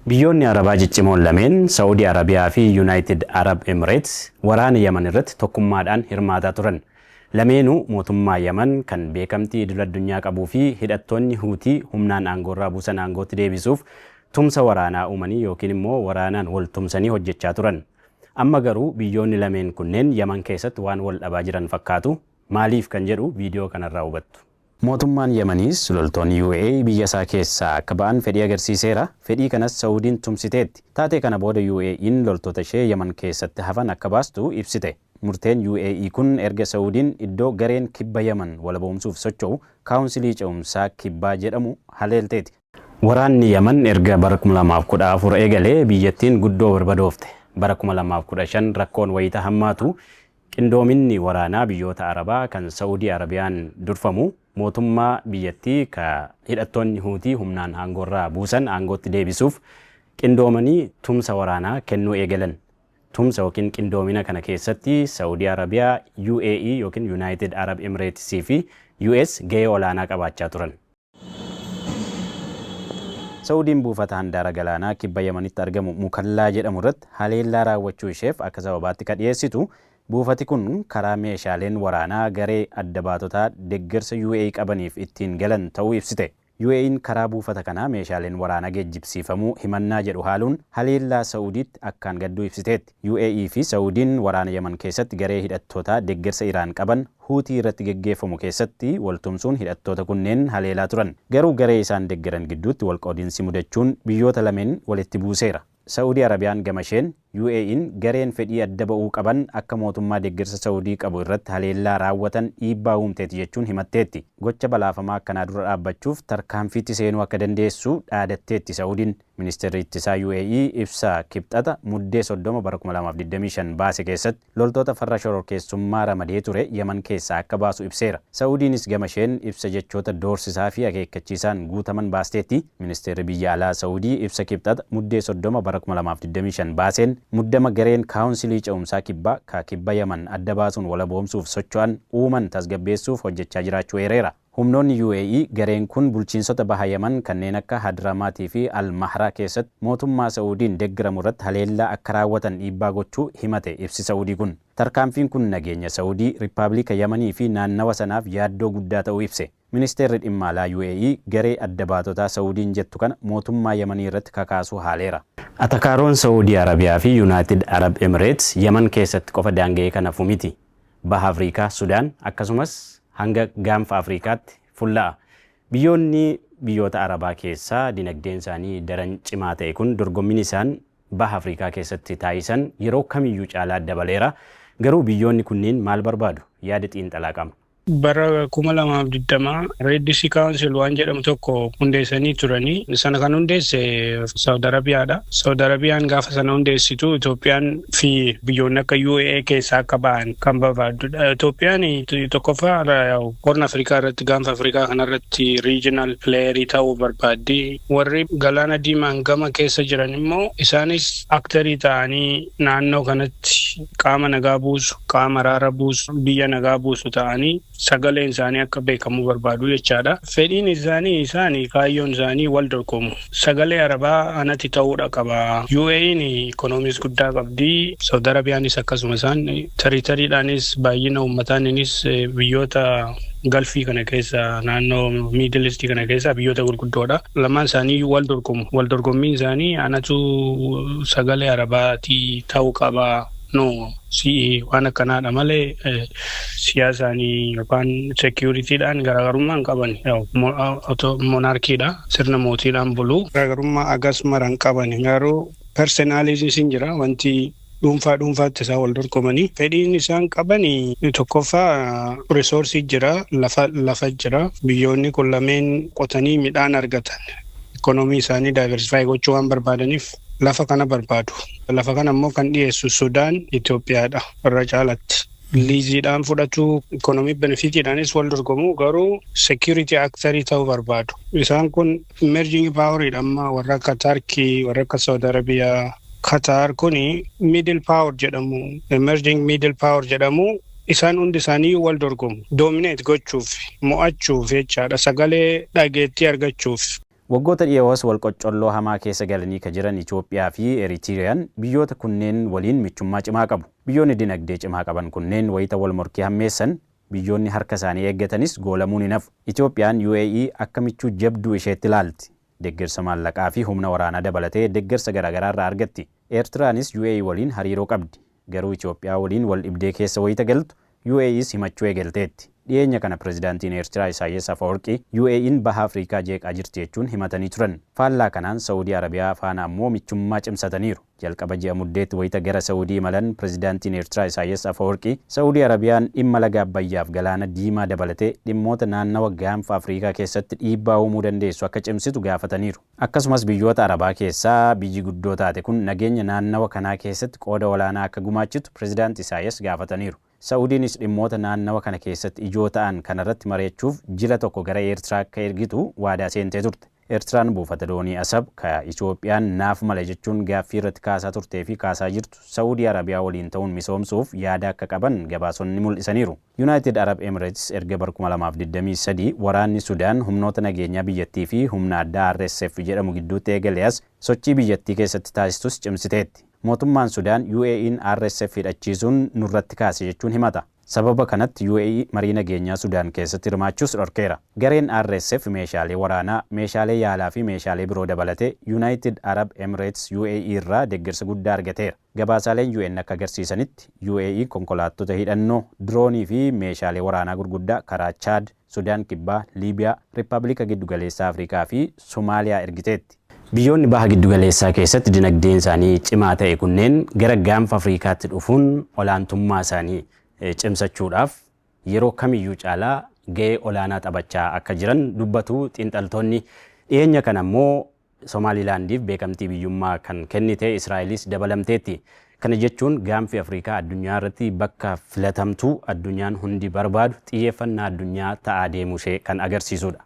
Biyyoonni Arabaa ciccimoon lameen, Sa'uudii Arabiyaa fi Yunaayitid Arab Emireets, waraana Yaman irratti tokkummaadhaan hirmaataa turan. Lameenuu mootummaa Yaman kan beekamtii idil-addunyaa qabuu fi hidhattoonni Huutii humnaan aangoorraa buusan aangootti deebisuuf tumsa waraanaa uumanii yookiin immoo waraanaan wal tumsanii hojjechaa turan. Amma garuu biyyoonni lameen kunneen Yaman keessatti waan wal dhabaa jiran fakkaatu. Maaliif kan jedhu viidiyoo kanarraa hubattu. Mootummaan Yamaniis loltoonni UAE biyya isaa keessaa akka ba'an fedhii agarsiiseera. Fedhii kanas Sa'uudiin tumsiteetti. Taatee kana booda UAE'n loltoota ishee Yaman keessatti hafan akka baastu ibsite. Murteen UAE kun erga Sa'uudiin iddoo gareen kibba Yaman walaboomsuuf socho'u Kaawunsilii Ce'umsaa Kibbaa jedhamu haleelteeti. Waraanni Yaman erga bara 2014 eegalee biyyattiin guddoo barbadoofte. Bara 2015 rakkoon wayita hammaatu qindoominni waraanaa biyyoota Arabaa kan Sa'uudii Arabiyaan durfamu mootummaa biyyattii ka hidhattoonni Huutii humnaan aangoorraa buusan aangootti deebisuuf qindoomanii tumsa waraanaa kennuu eegalan. Tumsa yookiin qindoomina kana keessatti Sa'uudii Arabiyaa, UAE yookiin Yunaayitid Arab Emireetis fi US gahee olaanaa qabaachaa turan. Sa'uudiin buufata handaara galaanaa kibba Yamanitti argamu Mukallaa jedhamu irratti haleellaa raawwachuu isheef akka sababaatti ka dhiyeessitu, buufati kun karaa meeshaaleen waraanaa garee adda baatotaa deggersa UAE qabaniif ittiin galan ta'uu ibsite. UAE'n karaa buufata kanaa meeshaaleen waraanaa geejjibsiifamuu himannaa jedhu haaluun haleellaa Sa'uudiitti akkaan gadduu ibsiteetti. UAE fi Sa'uudiin waraana Yaman keessatti garee hidhattootaa deggersa Iraan qaban Huutii irratti geggeeffamu keessatti wal tumsuun hidhattoota kunneen haleelaa turan. Garuu garee isaan deggeran gidduutti wal qoodinsi mudachuun biyyoota lameen walitti buuseera. Sa'uudii Arabiyaan gamasheen, UAE'n gareen fedhii adda ba'uu qaban akka mootummaa deggersa Sa'uudii qabu irratti haleellaa raawwatan dhiibbaa uumteeti jechuun himatteetti. Gocha balaafamaa akkanaa dura dhaabbachuuf tarkaanfiitti seenuu akka dandeessu dhaadatteetti Sa'uudiin. Ministeerri Ittisaa UAE ibsa Kibxata, Muddee 30 bara 2025 baase keessatti, loltoota farra shororkeessummaa ramadee ture Yaman keessaa akka baasu ibseera. Sa'uudiinis gama isheen ibsa jechoota doorsisaa fi akeekkachiisaan guutaman baasteetti. Ministeerri Biyya Alaa Sa'uudii ibsa Kibxata, Muddee 30 bara 2025 baaseen, muddama gareen Kaawunsilii Ce'umsaa Kibbaa ka kibba Yaman adda baasuun walaboomsuuf socho'an uuman tasgabbeessuuf hojjechaa jiraachuu eereera. Humnoonni UAE gareen kun bulchiinsota baha Yaman kanneen akka Hadramaat fi Al-Mahra keessatti mootummaa Sa'uudiin deggeramu irratti haleellaa akka raawwatan dhiibbaa gochuu himate ibsi Sa'uudii kun. Tarkaanfiin kun nageenya Sa'uudii, Rippaablika Yamanii fi naannawa sanaaf yaaddoo guddaa ta'uu ibse. Ministeerri Dhimma Alaa UAE garee adda baatotaa Sa'uudiin jettu kana mootummaa Yamanii irratti kakaasuu haaleera. Atakaaroon Sa'uudii Arabiyaa fi Yunaayitid Arab Emireets Yaman keessatti qofa daanga'ee kan hafu miti. Baha Afriikaa, Sudaan, akkasumas hanga Gaanfa Afriikaatti fulla'a. Biyyoonni biyyoota Arabaa keessaa dinagdeen isaanii daran cimaa ta'e kun dorgommiin isaan Baha Afriikaa keessatti taasisan yeroo kamiyyuu caalaa dabaleera. Garuu biyyoonni kunniin maal barbaadu? Yaada xiinxalaa qabna. Bara 2020 Red Sea Council waan jedhamu tokko hundeessanii turanii. Sana kan hundeesse Saudi Arabiyaadha. Saudi Arabiyaan gaafa sana hundeessitu Itoophiyaan fi biyyoonni akka UAE keessaa akka ba'an kan barbaaddudha. Itoophiyaan tokkoffaa Horn Afrikaa irratti, Gaanfa Afrikaa kanarratti regional playerii ta'uu barbaaddi. Warri Galaana Diimaan gama keessa jiran immoo isaanis actorii ta'anii naannoo kanatti qaama nagaa buusu, qaama araara buusu, biyya nagaa buusu ta'anii sagaleen isaanii akka beekamu barbaadu jechaadha. Fedhiin isaanii, isaanii kaayyoon isaanii wal dorgomu. Sagalee Arabaa anatti ta'uudha qaba. UAE'n ikoonomiis guddaa qabdi. Saudi Arabiyaanis akkasuma, isaan territorydhaanis baay'ina uummataaninis biyyoota Gulfii kana keessa, naannoo Middle East kana keessa biyyoota gurguddoodha. Lamaan isaanii wal dorgomu. Wal dorgommiin isaanii anatu sagalee Arabaatii ta'uu qaba. No, si'i waan akkanaadha malee siyaasaan yookaan securitydhaan garaagarummaa hin qaban. Monarchydha. Sirna mootiidhaan bulu. Garaagarummaa agas mara hin qaban. Garuu personalism hin jira, wanti dhuunfaa dhuunfaatti isaan wal dorgomanii. Fedhiin isaan qaban tokkoffaa resource jira, lafa jira. Biyyoonni kun lameen qotanii midhaan argatan. Ikoonomii isaanii diversify gochuu waan barbaadaniif lafa kana barbaadu. Lafa kana immoo kan dhiyeessu Sudaan, Itoophiyaadha irra caalatti. Liiziidhaan fudhatu, economy benefitiidhaanis wal dorgomu, garuu security actorii ta'uu barbaadu. Isaan kun emerging poweridha amma, warra akka Turkey, warra akka Saudi Arabiyaa, Qatar kuni middle power jedhamu, emerging middle power jedhamu. Isaan hundi isaanii wal dorgomu. Dominate gochuuf, mo'achuuf jechaadha. Sagalee dhageettii argachuuf. Waggoota dhiyoos wal qoccolloo hamaa keessa galanii ka jiran Itoophiyaa fi Eritiriyaan biyyoota kunneen waliin michummaa cimaa qabu. Biyyoonni dinagdee cimaa qaban kunneen wayita wal morkii hammeessan biyyoonni harka isaanii eeggatanis goolamuun hin hafu. Itoophiyaan UAE akka michuu jabduu isheetti ilaalti. Deggersa maallaqaa fi humna waraanaa dabalatee deggersa garaagaraa irraa argatti. Eertiraanis UAE waliin hariiroo qabdi. Garuu Itoophiyaa waliin wal dhibdee keessa wayita galtu UAEs himachuu eegalteetti. Dhiyeenya kana pirezidaantiin Eertiraa Isaayyaas Afawarqii UAE'n baha Afrikaa jeeqaa jirti jechuun himatanii turan. Faallaa kanaan Saa'udii Arabiyaa faana ammoo michummaa cimsataniiru. Jalqaba ji'a Muddeetti wayita gara Saa'udii imalan pirezidaantiin Eertiraa Isaayyaas Afawarqii Saa'udii Arabiyaan dhimma laga Abbayyaaf galaana Diimaa dabalatee dhimmoota naannawa gaanfa Afrikaa keessatti dhiibbaa uumuu dandeessu akka cimsitu gaafataniiru. Akkasumas biyyoota Arabaa keessaa biyyi guddoo taate kun nageenya naannawa kanaa keessatti qooda olaanaa akka gumaachitu pirezidaanti Isaayyaas gaafataniiru. Saa'udiinis dhimmoota naannawa kana keessatti ijoo ta'an kanarratti mari'achuuf jila tokko gara Eertiraa akka ergitu waadaa seentee turte. Eertiraan buufata doonii Asab ka Itoophiyaan naaf mala jechuun gaaffii irratti kaasaa turtee fi kaasaa jirtu Saa'udii Arabiyaa waliin ta'uun misoomsuuf yaada akka qaban gabaasonni mul'isaniiru. Yuunaayitid Arab Emirates erga bara 2023 waraanni Sudaan humnoota nageenyaa biyyattii fi humna addaa RSF jedhamu gidduutti eegale as sochii biyyattii keessatti taasistus cimsiteetti. Mootummaan Sudaan UAE'n RSF hidhachiisuun nurratti kaase jechuun himata. Sababa kanatti UAE marii nageenyaa Sudaan keessatti hirmaachuus dhorkeera. Gareen RSF meeshaalee waraanaa, meeshaalee yaalaa fi meeshaalee biroo dabalatee United Arab Emirates UAE irraa deeggarsa guddaa argateera. Gabaasaaleen UN akka agarsiisanitti UAE konkolaattota hidhannoo, diroonii fi meeshaalee waraanaa gurguddaa karaa Chaad, Sudaan Kibbaa, Liibiyaa, Riippaabilika Giddugaleessaa Afrikaa fi Somaaliyaa ergiteetti. Biyyoonni baha giddugaleessaa keessatti dinagdeen isaanii cimaa ta'e kunneen gara gaanfa Afrikaatti dhufuun olaantummaa isaanii cimsachuudhaaf yeroo kamiyyuu caalaa ga'ee olaanaa taphachaa akka jiran dubbatu xiinxaltoonni. Dhiyeenya kana immoo Somaalilaandiif beekamtii biyyummaa kan kennite Israa'elis dabalamteetti. Kana jechuun gaanfi Afrikaa addunyaa irratti bakka filatamtuu addunyaan hundi barbaadu xiyyeeffannaa addunyaa ta'aa deemuu ishee kan agarsiisudha.